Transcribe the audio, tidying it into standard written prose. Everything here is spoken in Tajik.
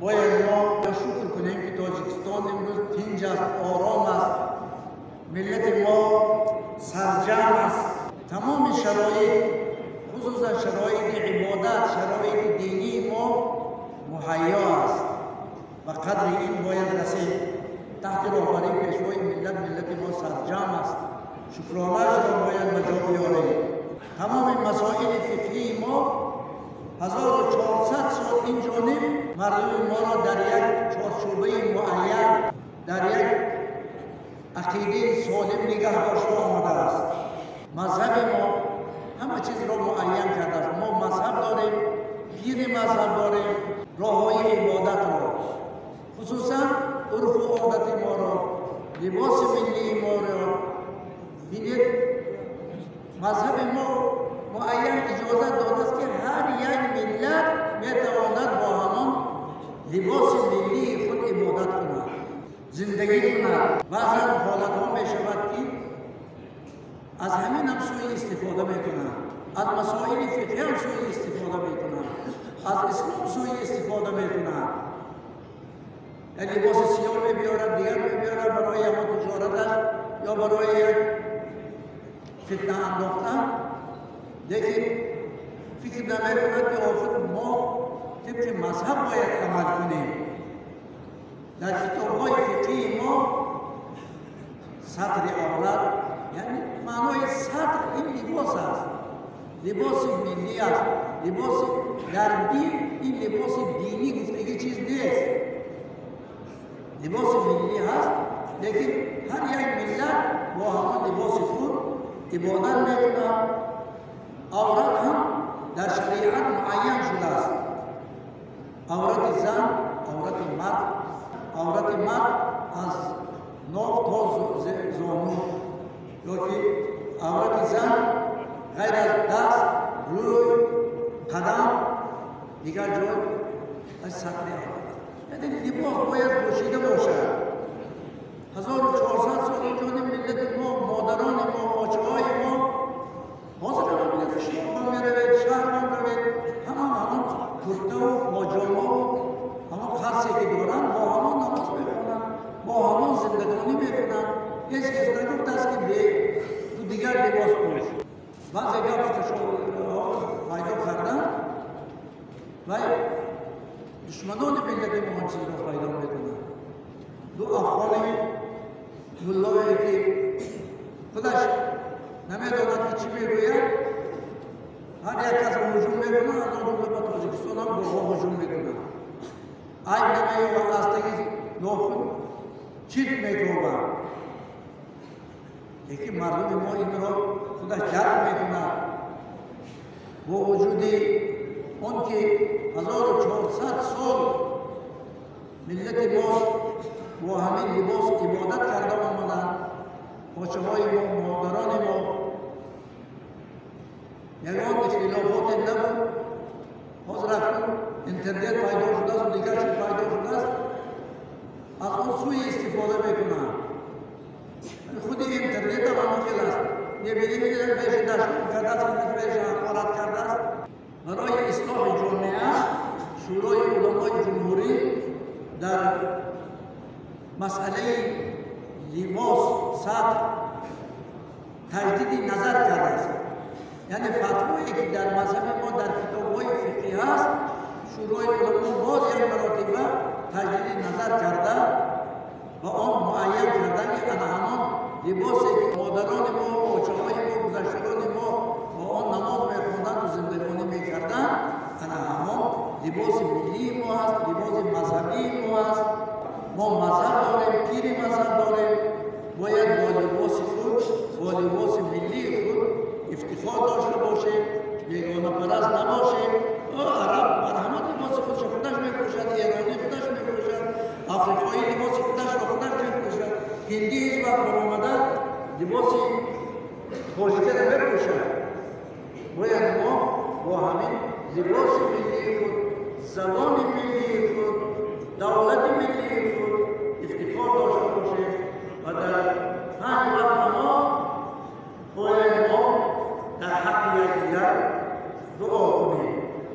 Бояд мо шукр кунем, ки Тоҷикистон имрӯз тинҷ аст, ором аст, миллати мо сарҷамъ аст. Тамоми шароит, хусусан шароити ибодат, шароити динии мо муҳайё аст ва қадри ин бояд расид. Таҳти роҳбарии Пешвои миллат миллати мо сарҷамъ аст. Шукронаашро бояд ба ҷо биёрем. Тамоми масоили фиқҳии мо 1400 сол ин ҷониб мардуми моро дар як чорчӯбаи муайян, дар як ақидаи солим нигаҳ дошта омадааст. Мазҳаби мо ҳама чизро муайян кардааст. Мо мазҳаб дорем, пири мазҳаб дорем, роҳҳои ибодатро, хусусан урфу одати моро, либоси миллии моро. Бинед, мазҳаби мо муайян иҷозат додааст, ки ҳар як миллат метавонад бо ҳамон либоси миллии худ ибодат кунад, зиндагӣ кунад. Баъзан ҳолатҳо мешавад, ки аз ҳамин ҳам сӯи истифода мекунанд, аз масоили фиқҳӣ ҳам сӯи истифода мекунанд, аз ислом сӯи истифода мекунанд. Як либоси сиёҳ мебиёрад, дигар мебиёрад барои ҳамон тиҷораташ ё барои як фитна андохтан, лекин фикр намекунад, ки охир мо тибқи мазҳаб бояд амал кунем. Дар китобҳои фиқҳии мо сатри аврат, яъне маънои сатр ин либос аст, либоси миллӣ аст. Либоси дар дин ин либоси динӣ гуфтагӣ чиз нест, либоси миллӣ ҳаст, лекин ҳар як миллат бо ҳамон либоси худ ибодат мекунад. Аврат ҳам дар шариат муайян шудааст: аврати зан, аврати мард. Аврати мард аз ноф то зону, ёки аврати зан ғайр аз даст, рӯй, қадам, дигар ҷой аз сатри аврат аст. Яъне либос бояд пӯшида бошад. 1400 сол инҷониб миллати мо, модарони мо, очаҳои мо, ҳозир ҳама бинед, қишлоқҳо меравед, шаҳрҳо меравед, ҳама ҳамон куртаву поҷомаву ҳамон қарсе ки доранд, бо ҳамон намоз мехонанд, бо ҳамон зиндагонӣ мекунанд. Ҳеҷ кас нагуфтааст, ки бе ту дигар либос пӯш. Баъзе гапи пайдо кардан ва душманони миллати мо он чизро пайдо мекунанд. Ду афғони муллое, ки худаш намедонад, ки чӣ мегӯяд, ҳар як кас ҳуҷум мекунад, аз он ҷумла ба Тоҷикистон ҳам гоҳҳо ҳуҷум мекунад. Айб намеёбад, аз таги нохун чирк мекобад, лекин мардуми мо инро худаш дарк мекунад. Бо вуҷуди он ки 1400 сол миллати мо бо ҳамин либос ибодат карда омаданд, почаҳои мо, модарони мо, ягон ихтилофоте набуд. Ҳозир акнун интернет пайдо шудааст, дигар чиз пайдо шудааст, аз он сӯи истифода мекунанд. Худи интернет ҳам ҳамон хел аст. Мебинем, веши дашном кардааст, веши ҳақорат кардааст. Барои ислоҳи ҷомеа Шӯрои уламои ҷумҳурӣ дар масъалаи либос, сатр таҷдиди назар кардааст. Яъне фатвое, ки дар мазҳаби мо, дар китобҳои фиқҳӣ ҳаст, Шӯрои уламо боз як маротиба таҷдиди назар карда ва он муайян карда, ки ана ҳамон либосе, ки модарони мо, очаҳои мо, гузаштагони мо бо он намоз мехонданду зиндагонӣ мекарданд, ана ҳамон либоси миллии мо ҳаст, либоси мазҳабии мо ҳаст. Мо мазҳаб дорем, пири мазҳаб дорем, бояд бо либоси худ, бо либоси миллии худ ифтихор дошта бошем, бегонапараст набошем. Араб марҳамат либоси худшо худаш мепӯшад, эронӣ худаш мепӯшад, африқоӣ либоси худашро худаш мепӯшад, ҳиндӣ ҳеҷ вақт баромада либоси тоҷика намепӯшад. Бояд мо бо ҳамин либоси миллии худ, забони миллии худ, давлати миллии худ ифтихор дошта бошем ва дар панҷ вақт намоз бояд мо дар ҳаққи якдигар дуо кунем.